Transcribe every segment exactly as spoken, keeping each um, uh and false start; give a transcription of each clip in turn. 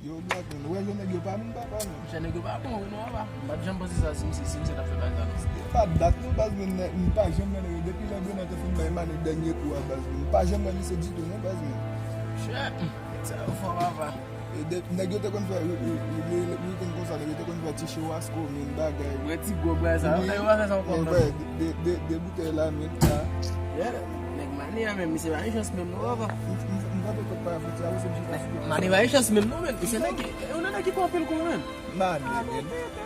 Yo, Black, men, ou wè jan nèg yo pa moun, papa, men. Monchè, nèg yo pa bon, wi, non, papa. M pa t janm panse sa si misye, si misye t ap fè bagay sa, non. Se pa dat, non, baz, men, nè-, m pa janm wè nèg yo. Depi lè Brennan te fin bay Mane dènye kou a, baz, men, m pa janm wè misye ditou, non, baz, men. Monchè, nèg sa yo fò, papa. E de, nèg yo te konn fè wi-, wi-, wi-, wi-, weekend konsa, nèg yo te konn fè ti churrasco, men, bagay. Mwen ti gwo bwè sa, yo pa fè sa ankò, non. De, de, de boutèy la, men, la. Yeah, nèg Mane a menm, misye pa gen chans menm, non, papa. M, m, m kanpe kòk pa fouti, a, misye m chita sou. Mane pa gen chans menm, non, men. Se nèg ki, yon nèg ki pran anpil kou, men. Mane, men.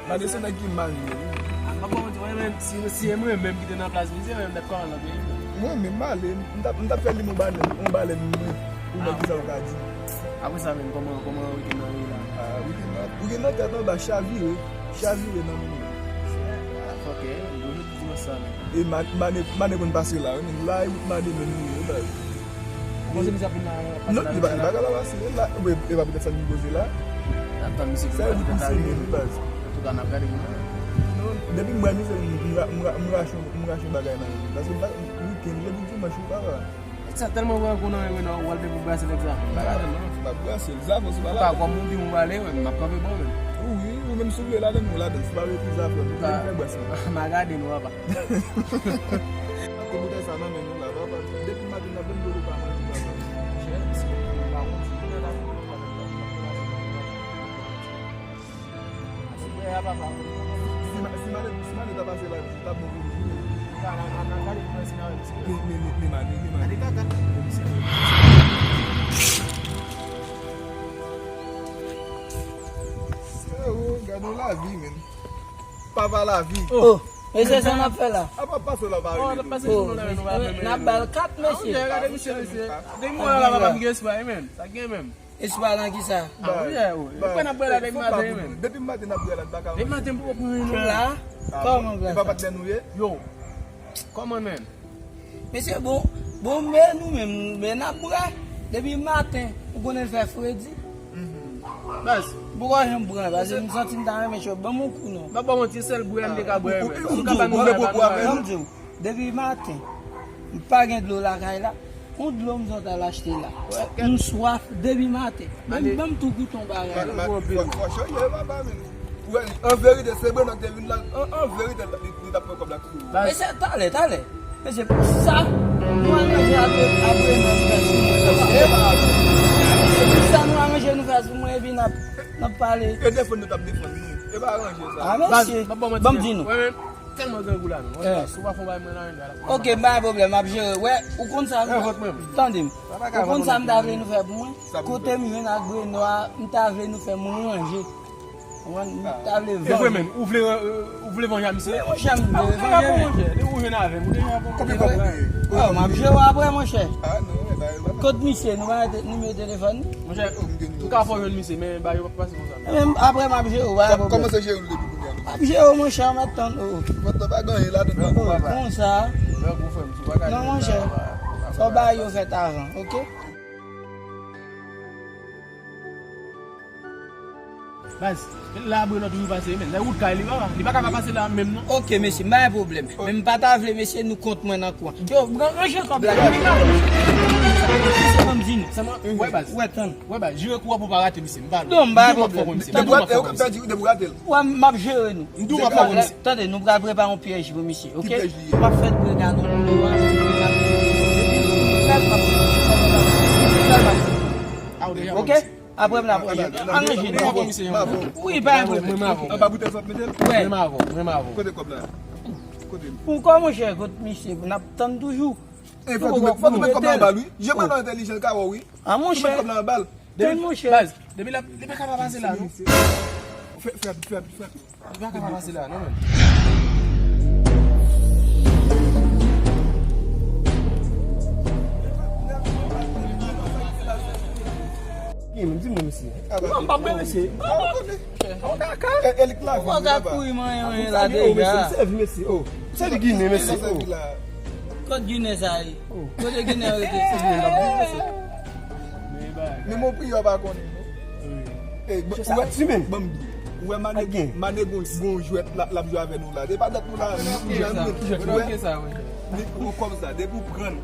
Mane se nèg ki mal, men. A, m pa ba w manti, mwen, men, si, si e mwen menm ki te nan plas misye, men, m t ap kòmanse nan peyi, men. Mwen menm, Mane, m t ap, m t ap fè li yon balèn, yon balèn, mwen, pou wè kisa w ka di. Apre sa menm, kòman, kòman weekend nan ye la? Ah, weekend nan, weekend nan tèt anba, chavire, chavire nan moman. Ah, ok, m toujou di dimanch sa menm. E Ma-, Mane, Mane konn pase la, wi, men la, e wout Mane menm li ye, baz. Ou panse misye ap vin la, ap pase la menm la? Non, li pa, li pa ka la pase la, e, e pa poutèt sa nou poze la. N ap tann misye vin la, poutèt sa li ye, wi, baz. Antouka, n ap gade pou nou. Non, depi m wè misye, m, m, m, m rache, m rache bagay nan men. Paske m pa, weekend, jodi, dimanch, wi, papa. Nèg sa tèlman pran kou nan men mwen, non, w al depi brase nèg sa. M pa ka tann, non. M ap brase l, zafè w se pa la. Kòm ou di m ou prale, m ap kanpe bon, men. Wi, ou menm si w vle ladann, nou ladann. Si w pa vle pou zafè w, nou pa fè brase. M a gade nou, papa. Ak konpitè sa nan men nou la, papa. Depi maten n ap vin dolo pa manje, papa. Chè, si w pa konn si w vle ladann, nou pa ladann, papa. Si Mane, si Mane ta pase la, li t ap bon pou nou. Men, men, men, men Mane, men Mane. Gade kaka. Se ou, gade yon lavi, men. Papa lavi. Oh, mesye, sa n ap fè la? A pa pase la, pa rive. Oh, n ap ba l kat, mesye. Gade misye, mesye. Depi mwen la, papa m gen espwa, men. Sa gen menm. Espwa nan kisa? Ah, wi, wi. Depi maten n ap bwè la, depi maten, men. Depi maten n ap bwè la, n pa ka. Depi maten pou pran yon pla. Kòman pla sa? E pa patnè nou ye? Yo. Kòman, men? Mesye, bon, bon, men nou menm, men n ap bwè. Depi maten, ou konnen l fè fredi. Baz. Poko janm pran, paske m santi m ta renmen cho. Ban m yon kou non. M pa ba w manti, sèl bwè m te ka bwè, men. Ou ka ban nou bwè, ban nou bwè. Ban m di w. Depi maten, m pa gen dlo lakay la. Yon dlo m sot al achte la. M swaf depi maten. Ban m, ban m tou goute yon bagay la. Fò chanje papa, men. Ou wè, an verite, se Brennan ki te vin la. An, an verite, li, li t ap pran kòb la toujou. Mesye, talè, talè. Mesye, pou sa, nou al ranje apre, apre nou fè sou mwen. Mesye, pou sa, nou al ranje nou fè sou mwen, epi n ap, n ap pale. E defann nou t ap defann nou. E pa ranje sa. A, mesye, ban m di nou. Tèlman grangou la menm. Si w pa fè yon bagay mwen la menm la. Ok, m pa gen pwoblèm, m ap jere. Wè, ou konn sa m ta, tande m. Ou konn sa m ta vle nou fè pou mwen? Kote m jwenn ak Brennan a, m ta vle nou fè mwen ranje. Ou konprann? M ta vle vanje. E vre menm, ou vle, ou vle vanje a misye? Wi, monchè, m vle vanje, men. Depi ou jwenn avè m, ou deja bon. Konbyen kòb ou genyen? Oh, m ap jere w apre, monchè. Kot misye, nou pa gen nimewo telefòn li? Monchè, ou ka fè w jwenn misye, men bagay yo p ap pase konsa. Ebyen, apre m ap jere w, pa gen pwoblèm. Kòmanse jere l depi kounye a. M ap jere w, monchè, m ap tann ou. Mwen pa gen anyen ladan l. Konsa. Non, monchè. Fò bagay yo fèt avan, ok? Baz, la Brennan toujou pase, men. Lè wout kay li, papa. Li pa ka pa pase la menm, non. Ok, mesye, m pa gen pwoblèm. Men m pa ta vle, mesye, nou kont mwen nan kwen. Yo, ranje kòb la. Mesye, ban m di nou. Wè, baz. Wè, tann. Wè, baz, jere kou a pou pa rate, mesye. M pa. Non, m pa gen pwoblèm. Depi w rate, ou ka pèdi, wi, depi w rate l. Wè, m ap jere nou. M di w m ap fè w misye. Tande, nou pral prepare yon pyèj pou misye, ok? Ki pyèj li ye? M ap fè l bwè galon dlo a, epi m ap, epi m ap, epi m ap, epi m ap, ok? Apre m la pran jèt. Aranje nou. Wi, pa gen pwoblèm. Anba boutèy sa w ap mete l? Wè. Mwen m avè w, mwen m avè w. Kote kòb la? Kote l? Ou kò monchè, kot misye, n ap tann toujou. E fò tou met, fò tou met kòb la anba l, wi. Jan Brennan entèlijan, l ka wè w, wi. A monchè. Tou met kòb la anba l. Tann monchè. Baz, depi l ap, li pa ka pa pase la, non. Fè, fè, fè, fè. Li pa ka pa pase la, non, men. Di mwen, di mwen, mesye. Non, m p ap gen mesye. Ou kaka. Ou pa ka kouri manyen la deja. Mesye, m sèvi mesye. Se li Ginen, mesye. Kot Ginen sa ye? Kote Ginen rete? Men mon priyè pa konnen, non. Ou wè, ban m di, ou wè Mane, Mane gon, gon jwèt la, l ap jwe avè nou la. E pa dat nou la, nou janm, ou wè, ou kòm sa, depi ou pran l,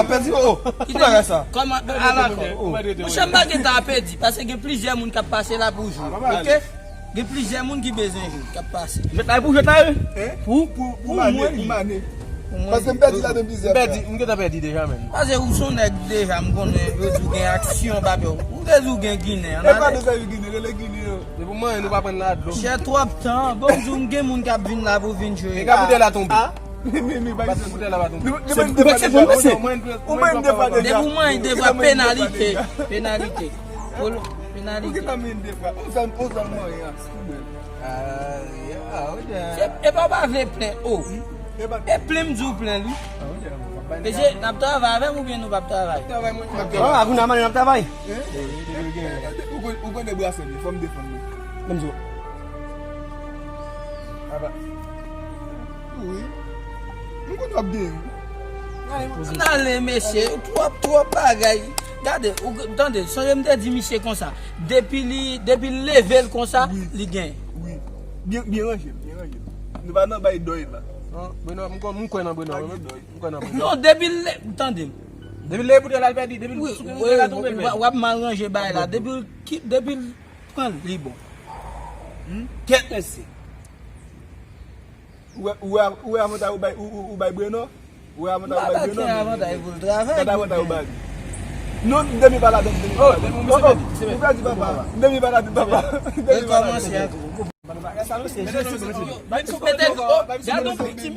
ap pèdi, oh, oh. Ki bagay sa? Kòman, ala kò. Monchè, m pa gen tan ap pèdi, paske gen plizyè moun k ap pase la pou jwe, oke? Gen plizyè moun ki bezwen jwe, k ap pase. Jwèt la e pou jwèt la, wi. Pou, pou, pou mwen, pou mane. Paske m pèdi ladan plizyè fwa. M pèdi, m gentan pèdi deja, menm. Paske ou se yon nèg deja, m konnen, yo di w gen aksyon, papye. Ou te di w gen Ginen, an ale. E pa de sèvi Ginen, rele Ginen yo. Se pou mwen, nou pa pran la dlo. Chè twòp tan. Bon, m di w, m gen moun k ap vin la pou vin jwe. E ka boutèy la tonbe. Ah. Mi, mi, mi, pa gen boutèy la pa tonbe. Se pou mwen, se pou mwen, se. Ou mwen de fwa deja. Depi w mwen de fwa, penalite. Penalite. Penalite. Ou gentan mwen de fwa. Ou zam, ou zam mwen an. Ah, yeah, oh, yeah. Se, e pa w pa vle plen, oh. E plen m di w plen, wi. Mesye, n ap travay avè m oubyen nou p ap travay? Travay, mwen, mwen ap travay. Ah, kounye a, n ap travay. Ou konn, ou konn de brase li, fò m defann li. Menm zo. Aba. Wi. M konn w ap gen. N ale, mesye, twòp, twòp bagay. Gade, ou tande, sonje m te di misye konsa. Depi li, depi l leve l konsa, li gen. Wi. Byen, byen ranje, byen ranje. Nou pa nan bay dòy la. Non, Beno, m kwè, m kwè nan Beno. Pa gen dòy. M kwè nan Beno. Non, depi l le-, tande m. Depi l leve pou l al pèdi, depi l sou pou l al tonbe, w ap mal ranje bay la. Depi l ki, depi l pran l, li bon. Kèt mesye. Ou wè, ou wè, ou wè avantay ou bay, ou, ou, ou bay Beno? Ou wè avantay ou bay Beno? M pa ta gen avantay pou l travay. Gade avantay ou bay li. Non, demi pa ladan, demi pa ladan. Oh, demi, misye pèdi, misye pèdi. Ou pèdi, papa. Demi pa ladan, papa. Demi pa ladan. Rekòmanse ankò. Bagay sa yo se jwe, se jwe. Mete dlo, gade yon piti.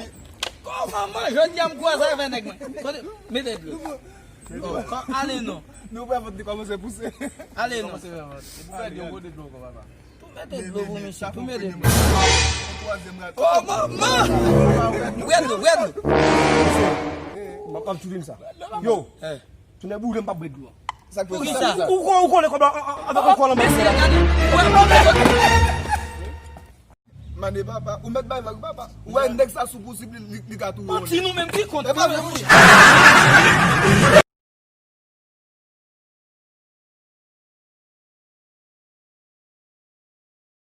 Kòman, man, jodi a m kwaze avè nèg mwen. Kote, mete dlo. Oh, kò, ale non. Nou wè vant li kòmanse pouse. Ale non. Kòmanse fè vant. Epi pèdi yon gode dlo ankò, papa. Tou mete dlo pou misye, tou mete dlo. Oh, manman! Wè dlo, wè dlo. M ap, m ap tchoute m sa. Yo, tounen boule m p ap bwè dlo. Poukisa? Ou, ou, ou konnen kòb la, a, a, avèk yon kòl anba. Mesye, gade. Wè, wè, wè. Mane papa, ou mèt bay vag papa. Ou wè nèg sa sou posib li, li, li ka touye yon nèg. Manti nou menm ki kont. E pa vre, monchè.